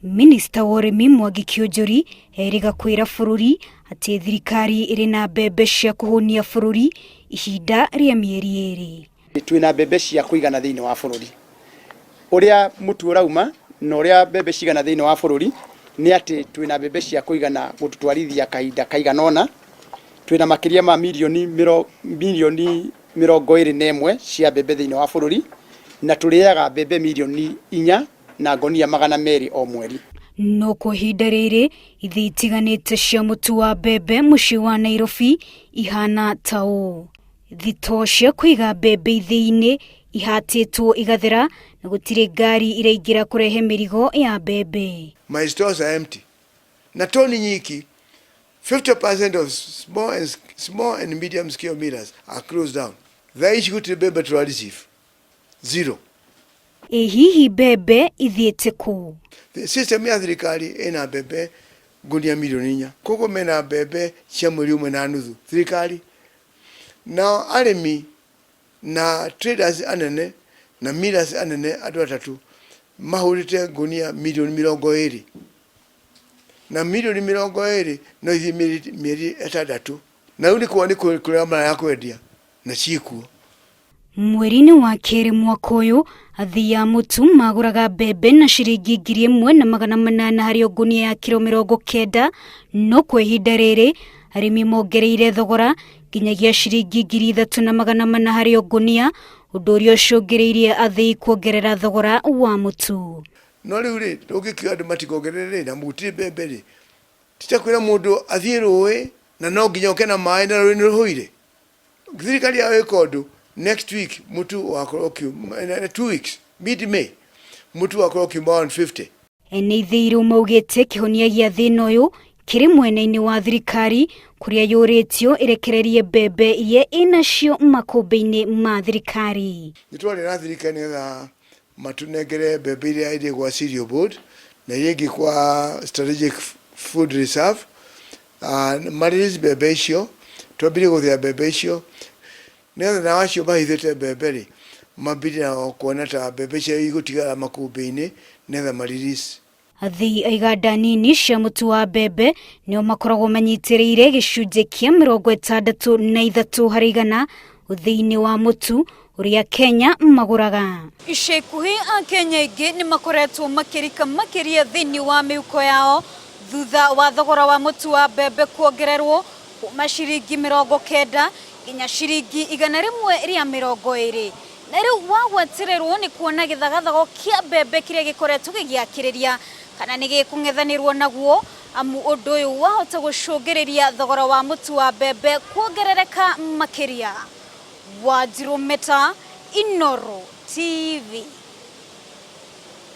Minista wa ũrĩmi Mwangi Kĩũnjũri erĩga kwĩra bũrũri atĩ thirikari ĩrĩ na mbembe cia kũhũnia bũrũri ihinda rĩa mĩeri ĩrĩ. Twĩna mbembe cia kũigana thĩinĩ wa bũrũri. Ũrĩa mũtu ũrauma na ũrĩa mbembe cigana thĩinĩ wa bũrũri nĩ atĩ twĩna mbembe cia kũigana gũtũtwarithia kahinda kaigana ũna. Twĩna makĩria ma mirioni mirioni 21 cia mbembe thĩinĩ wa bũrũri na tũrĩaga mbembe mirioni 4 na ngonia 200 o mweri. No kwa ihinda rĩrĩ ithĩi itiganĩte cia mũtu wa mbembe mũciĩ wa Nairobi ihana ta ũũ. Thitoo cia kũiga mbembe ithĩi-inĩ ihatĩtwo igathera na gũtirĩ ngari iraingĩra kũrehe mĩrigo ya mbembe. My stores are empty. Na toni nyiki 50% of small and, small and medium scale millers are closed down. Thaa ici gũtirĩ mbembe tũra receive. Zero. Ĩ hihi mbembe ithiĩte kũ? The system ya thirikari ĩna mbembe ngunia milioni 4. Koguo mena mbembe cia mweri ũmwe na nuthu thirikari. Nao arĩmi na traders anene na millers anene andũ atatũ mahũrĩte ngunia milioni 20. Na milioni 20 no ithiĩ mĩeri 6. Na rĩu nĩ kuo nĩ kũrĩa maraya kwendia na ciĩkuo. Mweri-inĩ wa kerĩ mwaka ũyũ, athii a mũtu magũraga mbembe na ciringi 1800 harĩ o ngũnia ya kiro 90, no kwa ihinda rĩrĩ arĩmi mongereire thogora nginyagia ciringi 3400 harĩ o ngũnia, ũndũ ũrĩa ũcũngĩrĩirie athii kuongerera thogora wa mũtu. No rĩu rĩ, ũngĩkiuga andũ matikongerere rĩ, na gũtirĩ mbembe rĩ, ti ta kwĩra mũndũ athiĩ rũĩ na no nginya oke na maĩ na rũĩ nĩ rũhũire. Thirikari yao ĩka ũndũ next week mũtu wakorwo ũkiuma, 2 weeks, mid May, mũtu wakorwo ũkiuma 150. Ene ithĩirũ maugĩte kĩhonia gĩa thĩna ũyũ kĩrĩ mwena-inĩ wa thirikari kũrĩa yũrĩtio ĩrekererie mbembe iria ĩnacio makũmbĩ-inĩ ma thirikari. Nĩ twarĩ na thirikari nĩgetha matũnengere mbembe iria irĩ gwa Cereal Board na iria ingĩ kwa Strategic Food Reserve. Ma release mbembe icio, twambirie gũthĩa mbembe icio nĩgetha nao acio mahithĩte mbembe rĩ, mambirie nao kuona ta mbembe ciao igũtigara makũmbĩ-inĩ nĩgetha ma release. Athii a iganda nini cia mũtu wa mbembe nĩo makoragwo manyitĩrĩire gĩcunjĩ kĩa 63 harĩ igana ũthĩi-inĩ wa mũtu ũrĩa Kenya magũraga. Ica ikuhĩ Akenya aingĩ nĩ makoretwo makĩrika makĩria thĩinĩ wa mĩhuko yao thutha wa thogora wa mũtu wa mbembe kuongererwo kuma ciringi 90 nginya ciringi 120. Na rĩu wa gwetererwo nĩ kuona gĩthagathago kĩa mbembe kĩrĩa gĩkoretwo gĩgĩakĩrĩria kana nĩ gĩkũng'ethanĩrwo naguo, amu ũndũ ũyũ wahota gũcũngĩrĩria thogora wa mũtu wa mbembe kuongerereka makĩria. Wanjirũ Meta, Inooro TV.